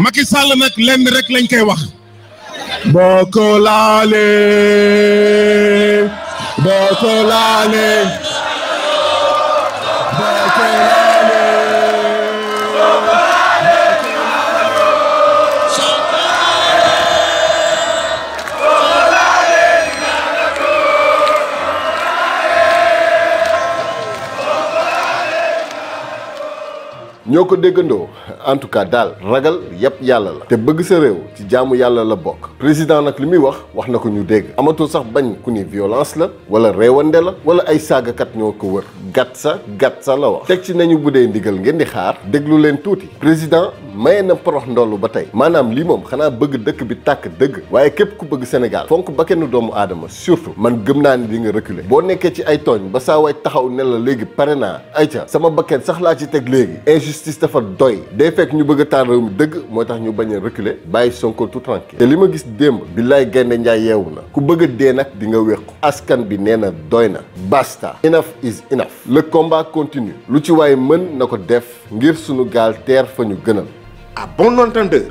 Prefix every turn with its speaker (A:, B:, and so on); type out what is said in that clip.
A: Macky Sall nag lenn rek lañ koy wax boo ko laalee boo ko laalee boo ko
B: ñoo ko déggandoo en tout cas daal ragal yëpp yàlla la te bëgg sa réew ci jaamu yàlla la bokk président nag li muy wax na ko ñu dégg amatul sax bañ ku ni violence la wala réewande la wala ay saagakat ñoo ko wër gàtt sa la wax teg ci nañu bu dee ndigal ngeen di xaar déglu leen tuuti président maye na porox ndollu ba tey maanaam lii moom xanaa bëgg dëkk bi tàkk dëgg waaye képp ku bëgg Sénégal fonk bakkanu doomu aadama surtout man gëm naa ni di nga reculer boo nekkee ci ay tooñ ba saa waay taxaw ne la léegi pare naa ayca sama bakken sax laa ci teg léegi justice dafa doy day fekk ñu bëgg a taal réew mi dëgg moo tax ñu bañ a reculer bàyyi Sonko tout tranquille te li ma gis démb billaay gaynde njaay yeewu na ku bëgg a dee nag di nga wéqu askan bi nee na doy na basta enough is enough le combat continue lu ci waaye mën na ko def ngir sunu gaal teer fa ñu gënal
C: à bon entendeur